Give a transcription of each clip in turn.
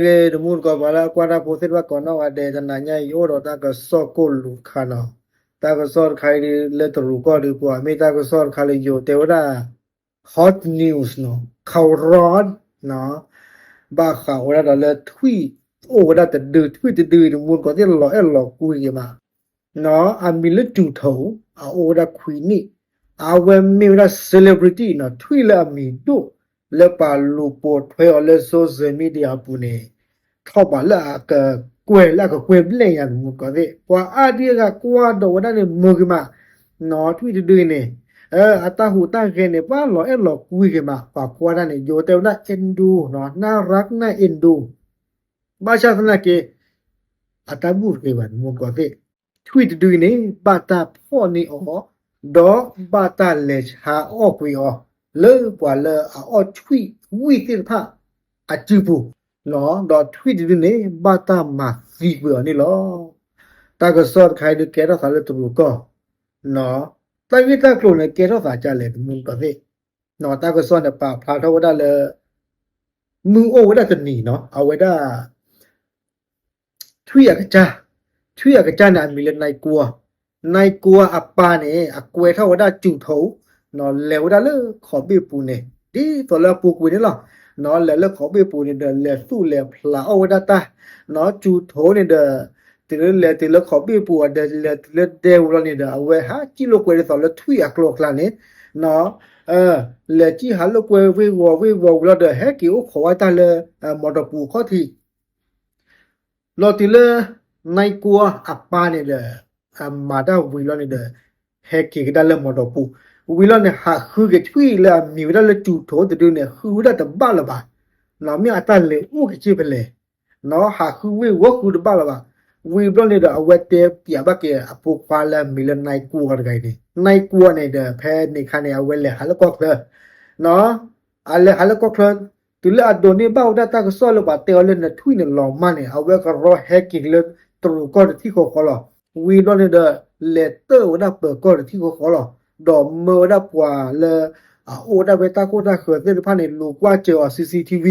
ဂ့ၤ တမူတကိး ပှၤလၢအကွၢ်တၢ်ဖိသ့ၣ်တဖၣ်ကိးနီၢ်ဂၤဒဲး, တနၤညါအံၤ ယအိၣ်ဒီးတၢ်ကစီၣ်ကိၢ်လူၤတခါနီၤ. တၢ်ကစီၣ်တခါအံၤဒ်လၢတရူးကီၢ်ဒုးပူၤ မ့ၢ်တၢ်ကစီၣ်တခါလၢယိၤတဲဝဲဒၣ် hot news နီၤ, ခီရီ ဘၣ်ဃးဝဲဒၣ်ဒီးလၢထွံၣ်အိၣ်ဝဲဒၣ်တဒု, ထွံၣ်တဒုအံၤ တမူတကိးသ့ၣ် လီၤအဲၣ်လီၤကွံက့ၤမး နီၤ, အမံၤလၢ ကၠူၤထိး, အအိၣ်ဝဲဒၣ်ခွံနံၣ်, အဝဲမ့ၢ်ဝဲဒၣ် celebrity နီၤ, ထွံၣ်လၢအမံၤဒိၣ် လၢပှၤလူၤပိာ်ထွဲအီၤလၢ social media အပူၤန့ၣ်, ထီၣ်ပှၤလၢအကကွဲၢ် လၢအကကွဲၢ်ဘျဲၣ်ညါ တမူတကိးသ့ၣ်, ပှၤအါဒံအါဂၤကွၢ်ဒီးဝဲဒၣ်န့ၣ် မုာ်က့ၤမး, နီၤ, ထွံၣ်တဒုအံၤန့ၣ်, အတၢ်ဟူးတၢ်ဂဲၤန့ၣ် ပှၤလီၤအဲၣ်လီၤကွံက့ၤမး, ပှၤကွၢ်တၢ်န့ၣ် ယိၤတဲဝဲဒၣ် เอ็นดู နီၤ, น่ารักน่าเอ็นดู ဘၣ်ဆၣ်သနာ်က့ အတၢ်ဘူၣ်တဂ့ၤဘၣ် တမူတကိးသ့ၣ်, ထွံၣ်တဒုအံၤန့ၣ် ဘၣ်တၢ်ဖီၣ်န့ၢ်အီၤ, ဒီးဘၣ်တၢ်လဲၤဆါအီၣ်ကွံာ်အီၤ လၢပှၤလၢအအီၣ်ထွံၣ်ဝံၣ်သ့ၣ်တဖၣ်အစုပူၤ, နီၤ, ဒီးထွံၣ်တဒုန့ၣ် ဘၣ်တၢ်မၤသံကွံာ်အီၤန့ၣ်လီၤ. တၢ်ကစီၣ်တခါအံၤဒုးကဲထီၣ်သးလၢတရူးကီၢ်, နီၤ, တၢ်ဂ့ၢ်တၢ်ကျိၤန့ၣ် ကဲထီၣ်သးဒ်လဲၣ် တမူတကိးသ့ၣ်, နီၤ, တၢ်ကစီၣ်န့ၣ် ပာ်ဖျါထီၣ်ဝဲဒၣ်လၢ မုၢ်အိၣ်ဝဲဒၣ်တနံၤနီၤ, အဝဲဒၣ် ထွံၣ်အကစၢ်, ထွံၣ်အကစၢ်န့ၣ် အမံၤလၢ နၢၢ်ကွီၢ်, နၢၢ်ကွီၢ်အပၢ်န့ၣ် အကွဲးထီၣ်ဝဲဒၣ် ကၠူၤထိး, နီၤ, လဲၤဝဲဒၣ်လၢခီးဘ့ၣ်ပူၤန့ၣ် ဒ်သိးလၢအပူၤကွံာ်န့ၣ်လီၤ, နီၤ, လဲၤလၢခီးဘ့ၣ်ပူၤန့ၣ်ဒီး လဲၤသူၣ်လဲၤဖျးအီၣ်ဝဲဒၣ်တၢ်, နီၤ, ကၠူၤထိးန့ၣ်ဒီး တုၤလၢလဲၤတုၤလၢခီးဘ့ၣ်ပူၤဒီး လဲၤတုၤလၢဒဲဝံၤလီၤန့ၣ်ဒီး အဝဲဟးစံၣ်လိာ်ကွဲဒ်သိးလၢထွံၣ်အကျိၤအကျဲန့ၣ်, နီၤ, လဲၤစံၣ်ဟးလိာ်ကွဲဝ့ၢ်ဝီၤဝ့ၢ်ဝီၤဝံၤလီၤဒီး ဟဲက့ၤအိၣ်ခိးဝဲတၢ်လၢ မီၤတပူၤခီၣ်ထံး လီၤတုၤလၢ နၢၢ်ကွီၢ်အပၢ်န့ၣ်ဒီး အမၤတၢ်ဝံၤလီၤန့ၣ်ဒီး ဟဲက့ၤကဒါလၢမီၤတပူၤ, ဝံၤလီၤန့ၣ် ဟးဃုက့ၤထွံၣ်လၢအမံၤဝဲဒၣ်လၢ ကၠူၤထိး တဒုန့ၣ် ဃုဝဲဒၣ်တဘၣ်လၢၤဘၣ်, နီၤ, မ့ၢ်အတၢ်လဲၤအိၣ်ကစ့ၢ်ဖဲလဲၣ်, နီၤ, ဟးဃုဝ့ၢ်ဝီၤဃုတဘၣ်လၢၤဘၣ်, ဝံၤဘျီန့ၣ်ဒီး အဝဲတဲပျးဘၣ်က့ၤအဖိခွါလၢအမံၤလၢ နၢၢ်ကွီၢ်တဂၤအံၤန့ၣ်, နၢၢ်ကွီၢ်န့ၣ်ဒီး ဖဲန့ၣ်အခါန့ၣ် အဝဲလဲၤဟးလၢကီၢ်ချၢ, နီၤ, အလဲၤဟးလၢကီၢ်ချၢ, တုၤလၢအဒိးန့ၢ်ဘၣ်ဝဲဒၣ်တၢ်ကစီၣ်လၢပှၤတဲအီၤလၢ နထွံၣ်န့ၣ်လီၤမၢ်န့ၣ် အဝဲကရီဟဲက့ၤက့ၤလၢတရူးကီၢ်တထံၣ်ဃီဃီလီၤ, ဝံၤဘျီန့ၣ်ဒီး လဲၤတၢၢ်ဝဲဒၣ်ပၢၤကီၢ်တထံၣ်ဃီဃီလီၤ, ဒီးမၢဝဲဒၣ်ပှၤလၢ အအိၣ်ဝဲဒၣ်ဖဲတၢ်ခိၣ်တၢ်ဃၢၤသ့ၣ်တဖၣ်န့ၣ် လူၤကွၢ်စၢၤအီၤ CCTV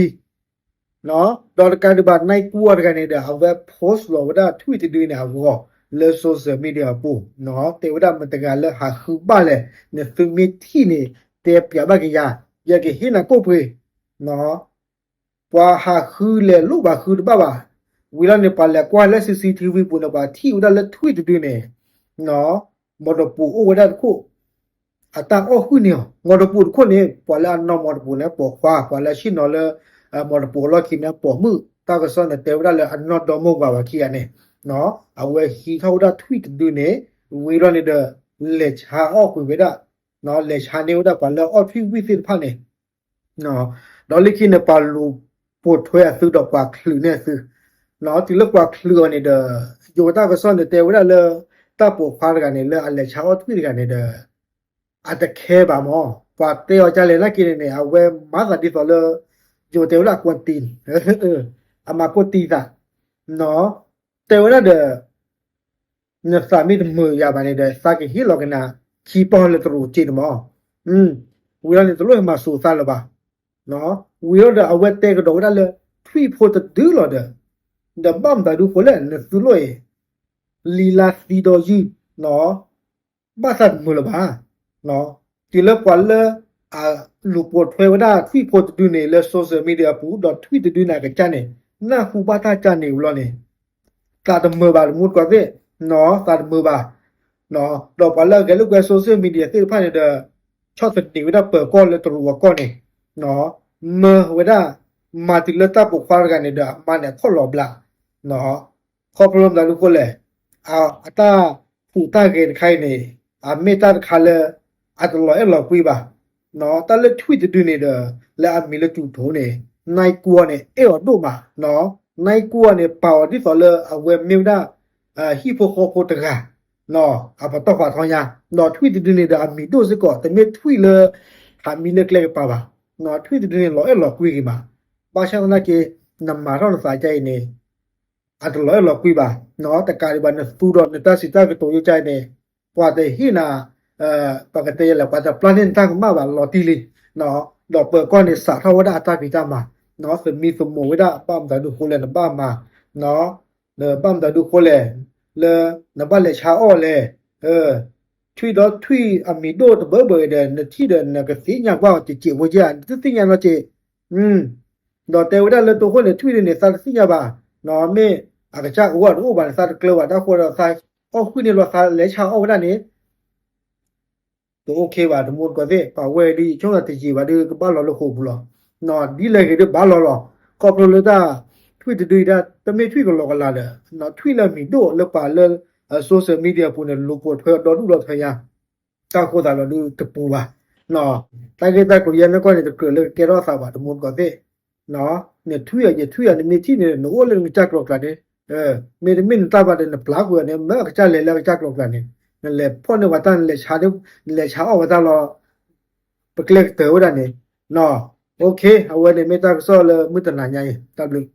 ဒီးတကးဒံးဘၣ် နၢၢ်ကွီၢ်တဂၤန့ၣ်ဒီး အဝဲ post လီၤဝဲဒၣ်ထွံၣ်တဒုန့ၣ်အဂီၢ် လၢ social media အပူၤ, တဲဝဲဒၣ်မတၤတဂၤလၢဟးဃုဘၣ်လဲၣ်, နသုမ့ၢ်ထံၣ်န့ၣ် တဲပျးဘၣ်က့ၤယၤ, ယကဟ့ၣ်နၤကိၣ်ပှ့ၤ, ပှၤဟးဃုလဲၤလိၣ်ဘၣ်ဃုတဘၣ်ဘၣ်, ဝံၤလီၤန့ၣ် ပှၤလဲၤကွၢ်လၢ CCTV ပူၤန့ၣ် ပှၤထံၣ်ဝဲဒၣ်လၢထွံၣ်တဒုန့ၣ် မီၤတပူၤအိၣ်ဝဲဒၣ်တခိၣ် အတၢ်အီၣ်ဟုၣ်န့ၢ်အီၤ, မီၤတပူၤတခိၣ်န့ၣ် ပှၤလၢအနီၢ်မီၤတပူၤန့ၣ် ပိာ်ခွါ, ပှၤလၢအဆ့ၣ်နီၤလၢ မီၤတပူၤအလီၢ်ခံန့ၣ် ပိာ်မုၣ်, တၢ်ကစီၣ်န့ၣ်တဲဝဲဒၣ်လၢအနီၢ်ဒီမိၢ်ပှၢ်ဝဲခံဂၤန့ၣ်, အဝဲဟံးထီၣ်ဝဲဒၣ်ထွံၣ်တဒုန့ၣ်, ဝံၤလီၤန့ၣ်ဒီး လဲၤဆါအီၣ်ကွံာ်ဝဲဒၣ်, လဲၤဆါန့ၢ်ဝဲဒၣ်ပှၤလၢအအီၣ်ထွံၣ်ဝံၣ်သ့ၣ်တဖၣ်န့ၣ် ဒီးလၢခံန့ၣ် ပှၤလူၤပိာ်ထွဲအသုဒီးပှၤချုးန့ၢ်အသု, တုၤလၢပှၤချုးအီၤန့ၣ်ဒီး ယိၤတၢ်ကစီၣ်န့ၣ်တဲဝဲဒၣ်လၢ တၢ်ပိာ်ခွါတဂၤန့ၣ် လၢအလဲၤဆါအီၣ်ထွံၣ်တဂၤန့ၣ်ဒီး အတခဲဘၣ်မၢ်, ပှၤတဲအီၤဒ်လဲၣ်နာ်က့န့ၣ်န့ၣ် အဝဲမၤသးဒ်သိးလၢ ယိၤတဲဝဲဒၣ်အကွၢ်တံၢ်, အမၤကွၢ်တံၢ်သး, တဲဝဲဒၣ်ဒီး နသးမ့ၢ်တမုာ်ယၤဘၣ်န့ၣ်ဒီး သးကဟ့ၣ်လီၤက့ၤနၤ ခံပီၢ်လၢတရူးစ့န့ၣ်မၢ်, ဝံၤလီၤန့ၣ် တလိၣ်ဟဲမၤစၢၤသးလၢၤဘၣ်, ဝံၤလီၤဒီး အဝဲတဲကဒီးဝဲဒၣ်လၢ ထွံၣ်ဖိတဒုလီၤဒီး ဒီးဘၣ်မတၤဒုဃိလဲၣ် နသုလိၣ်အံၤ လံာ်လါသံဒီးယုၢ် ဘၣ်သးတမုာ်လၢၤဘၣ်, တုၤလၢပှၤလၢ အလူၤပိာ်ထွဲဝဲဒၣ်ထွံၣ်ဖိတဒုန့ၣ် လၢ social media အပူၤ ဒီးထွံၣ်တဒုန့ၣ်အကစၢ်န့ၣ် နၢ်ဟူဘၣ်တၢ်ကၢ်န့ၣ်ဝံၤလီၤန့ၣ် သးတမုာ်ဘၣ် တမူတကိးသ့ၣ်, သးတမုာ်ဘၣ်, ဒီးပှၤလၢအဂဲၤလိာ်ကွဲ social media သ့ၣ်တဖၣ်န့ၣ်ဒီး ဆီၣ်သနံးဝဲဒၣ်ပၢၤကီၢ်လၢတရူးအကီၢ်န့ၣ်, မၢဝဲဒၣ် မၤတုၤလၢတၢ်ပိာ်ခွါတဂၤန့ၣ်ဒီး အမါန့ၣ်အခီၣ်လီၤဘျး, ခီဖျိမတၤဒုဃိလဲၣ်, အတၢ်ဟူးတၢ်ဂဲၤတခါအံၤန့ၣ် အမ့ၢ်တၢ်တခါလၢ အတလီၤအဲၣ်လီၤကွံဘၣ်, တၢ်လၢထွံၣ်တဒုန့ၣ်ဒီး လၢအမံၤလၢကၠူၤထိန့ၣ် နၢၢ်ကွီၢ်န့ၣ် အဲၣ်အီၤဒိၣ်မး, နၢၢ်ကွီၢ်န့ၣ် ပာ်အီၤဒ်သိးလၢအဝဲမ့ၢ်ဝဲဒၣ် ဟံၣ်ဖိဃီဖိတဂၤ အပတီၢ်ဖးထီညါ, ဒီးထွံၣ်တဒုန့ၣ်ဒီးအမံၤဒိၣ်စ့ၢ်ကီး တမ့ၢ်ထွံၣ်လၢ ဟးမံလၢကျဲကပၤဘၣ်, ထွံၣ်တဒုန့ၣ်လီၤအဲၣ်လီၤကွံက့ၤမး, ဘၣ်ဆၣ်သနာ်က့ နမၤထီၣ်နသးဒ်အံၤန့ၣ် အတလီၤအဲၣ်လီၤကွံဘၣ်, တကးဒံးဘၣ် နသူဒီးနတၢ်စံးတၢ်ကတိၤယိၣ်ကါအံၤန့ၣ် ပှၤတဟ့ၣ်နၤ ပှၤကတဲယဲလဲၣ် ပှၤတပျၢ်န့ၢ်နတၢ်ကမၣ်ဘၣ်လီၤတံၢ်လံ, ဒီးပၢၤကီၢ်န့ၣ် စးထီၣ်ဝဲဒၣ်အတၢ်ဖံးတၢ်မၤ သမံသမိးဝဲဒၣ် ဘၣ်မတၤဒုးဃိလဲၣ် နဘၣ်မၤ, နဘၣ်မတၤဒုးဃိလဲၣ်, လၢနဘၣ်လဲၤဆါအီၣ်လဲၣ်, ထွံၣ်ဒီးထွံၣ်အမံၤဒိၣ်တဘၢဘၢဒီး နထံၣ်ဒီးနကသ့ၣ်ညါကွၢ်အီၤ ကက့းဖိက့ဧါ နတသ့ၣ်ညါနီတက့ၢ်. ဒီးတဲဝဲဒၣ်လၢတိခိၣ်န့ၣ် ထွံၣ်ဒ်န့ၣ် သးတသ့ၣ်ညါဘၣ်, မ့ၢ်အကစၢ်အိၣ်အတအိၣ်ဘၣ်န့ၣ် သးတကျၢၤဘၣ် တၢ်ဃိဒီးသးအီၣ်ဃုာ်န့ၣ်လီၤ သးလဲၤဆါအီၣ်ဝဲဒၣ်န့ၣ် တအိၣ်ခ့ဘၣ် တမူတကိးသ့ၣ် ပှၤဝဲဒ်ယဆိကမိၣ်တယံာ်ဘၣ်ဒီး ကဘၣ်လီၤလၢဃိာ်ပူၤလီၤ. ဒ်လဲၣ်ဂ့ၤဒီးဘၣ်လီၤလီၤ. ခီဖျိလၢတၢ်ထွံၣ်တဒုအံၤဒၣ် တမ့ၢ်ထွံၣ်ကလီကလီဒီး ထွံၣ်လၢအမံၤဒိၣ်လၢပှၤလၢ social media ပူၤန့ၣ် လူၤပိာ်ထွဲအီၤဒီဒူၣ်ဒီထၢညါ တၢ်ဃိသးလီၤဒုးတပူၤဘၣ်. တၢ်ဂ့ၢ်တၢ်ကျိၤယဲန့ၣ်ကွၢ်န့ၣ် တကြၢးလၢကကဲထီၣ်သးဘၣ် တမူတကိးသ့ၣ် နထွံၣ်အယထွံၣ်အ နမ့ၢ်ထံၣ်န့ၣ် နအိၣ်လၢနကစၢ်ကျိၤကျါန့ၣ်, မ့တမ့ၢ်နတၢ်ဘၣ်ဒီး နပျၢ်ကွံာ်အီၤန့ၣ် မ့ၢ်အကစၢ်လဲၤလၢအကစၢ်ကျိၤကျါန့ၣ် နလဲၤဖီၣ်န့ၢ်ပှၤတၢ် နလဲၤဆါအီၣ်ပှၤတၢ်လီၤ ပကျဲကတၢၢ်ဝဲဒၣ်န့ၣ်, အဝဲန့ၣ်မ့ၢ်တၢ်ကစီၣ်လၢမုၢ်တနၤညါအံၤ တၢ်ဘျုး